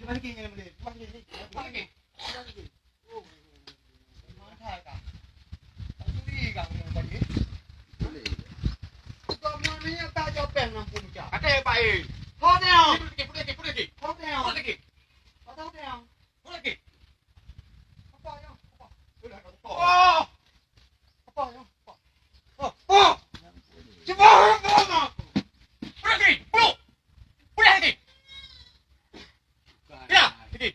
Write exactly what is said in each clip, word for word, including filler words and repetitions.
Bagi ni, bagi ni. Bagi ni. Bagi ni. Oh. Mahal kan? Curi kan, bagi? Boleh. Kau mana ni tak jawab peng enam puluh juta? Ada, Pak, eh. Kau ni, ah. Putih, putih, putih. Kau ni, ah. Putih. Kau tahu ni, ah. Putih. Apa ya? Apa? Oh. Apa ya? Apa? Oh, oh. Cuba, cuba, cuba. Putih, putih. Putih lagi. Ya, lagi.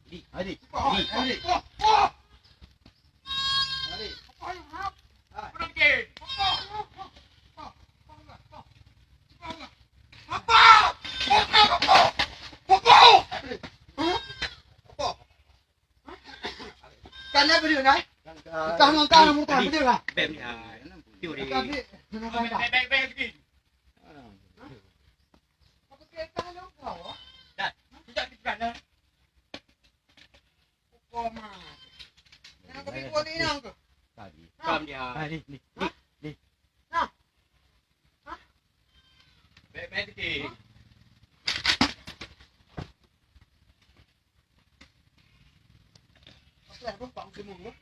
Adi, Adi, Adi, Adi. Kan apa dia nak? Kah ngon kah ngon kah betul lah. Beb ni. Tapi nak kata. Beb, beb, beb. Apa kita tahu kau? Dah. Sejak di sana. Koma. Yang kami buat ni yang ke? Tadi. Kam dia. Ah, ni, ni, ni, ni. Nah. Hah? Baik-baik sikit. Hah? Apa dah, Bang? Pak Simon, Bang?